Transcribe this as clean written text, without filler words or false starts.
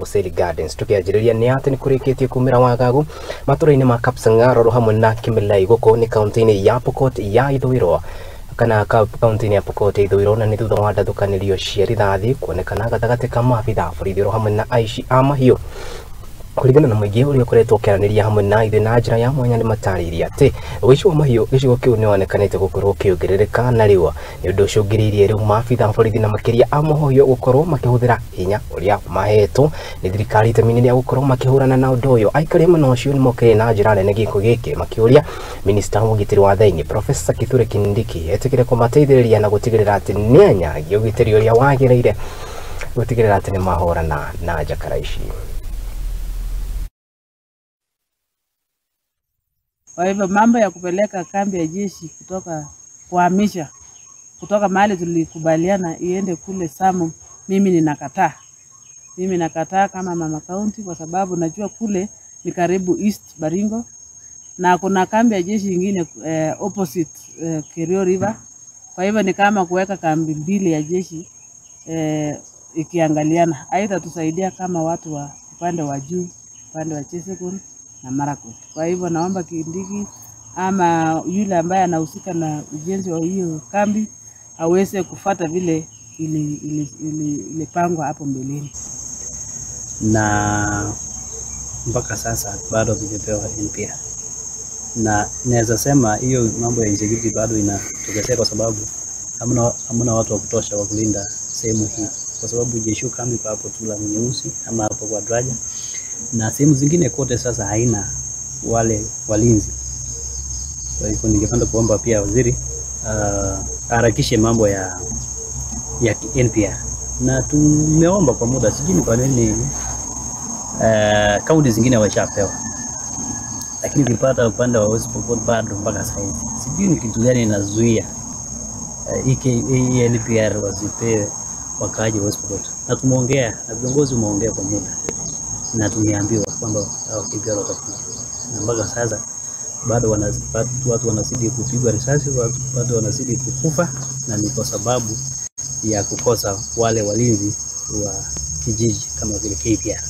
Amboseli Gardens. Tukianjĩrĩria nĩ atĩ nĩ kũrĩkĩtie kumĩra wagagu matũra-inĩ ma Kapsang'ar oro hamwe na Kimilai gũkũ nĩ kaunti-inĩ ya Pokot ya ithũĩro kana kaunti-inĩ ya Pokot ya ithũĩro, na nĩ thutha wa ndathũkanĩrio cia rithathi kuonekana gatagatĩ ka maabitha a borithi oro hamwe na aici a mahiũ. Kũringana na mũingĩ ũrĩa ũkoretwo ũkĩaranĩria hamwe na ithuĩ na njĩra ya mwanya, nĩ matarĩirie atĩ ũici wa mahiũ gĩcigo kĩu nĩ wonekanĩte gũkorwo ũkĩongerereka, na rĩu nĩ ũndũ ũcũngĩrĩirie rĩu maabitha a borithi na makĩria a mũhohio gũkorwo makĩhũthĩra hinya ũrĩa mahetwo nĩ thirikari itemi-inĩ rĩa gũkorwo makĩhũrana na ũndũ ũyũ. Aikari a mwena ũcio nĩ mokĩrĩire na njĩra nene gĩko gĩkĩ makĩũria minista wa ũgitĩri wa thĩinĩ Professor Kithure Kindiki etĩkĩre kũmateithĩrĩria na gũtigĩrĩra atĩ nĩanyagia ũgitĩri ũrĩa wagĩrĩire gũtigĩrĩra atĩ nĩ mahũrana na njakara ici. Kwa hivyo mambo ya kupeleka kambi ya jeshi kutoka kuhamisha kutoka mahali tulikubaliana iende kule Samu, mimi ninakataa. Mimi nakataa kama mama county, kwa sababu najua kule ni karibu East Baringo na kuna kambi ya jeshi ingine opposite Kerio River. Kwa hivyo ni kama kuweka kambi mbili ya jeshi ikiangaliana. Haitatusaidia kama watu wa upande wa juu, upande wa Chesekon na Marakwet. Kwa hivyo naomba Kindiki ama yule ambaye anahusika na ujenzi wa hiyo kambi aweze kufata vile ilipangwa hapo mbeleni. Na mpaka sasa bado hatujapewa NPR. Na naweza sema hiyo mambo ya insecurity bado inatokezea kwa sababu hamna watu wa kutosha wa kulinda sehemu hii, kwa sababu jeshi kambi kwa hapo tu la Nyeusi ama hapo kwa Draja na sehemu zingine kote sasa haina wale walinzi. Kwa hivyo ningependa kuomba pia waziri harakishe mambo ya NPR, na tumeomba kwa muda, sijui ni kwa nini kaunti zingine washapewa, lakini ukipata upande wa West Pokot bado mpaka sasa hivi sijui ni kitu gani inazuia hii NPR wasipewe wakaaji wa West Pokot. Na tumeongea na viongozi, umeongea kwa muda na tumeambiwa kwamba KPR watakuja, na mpaka sasa bado watu wanazidi kupigwa risasi, watu wanazidi kukufa, na ni kwa sababu ya kukosa wale walinzi wa kijiji kama vile KPR.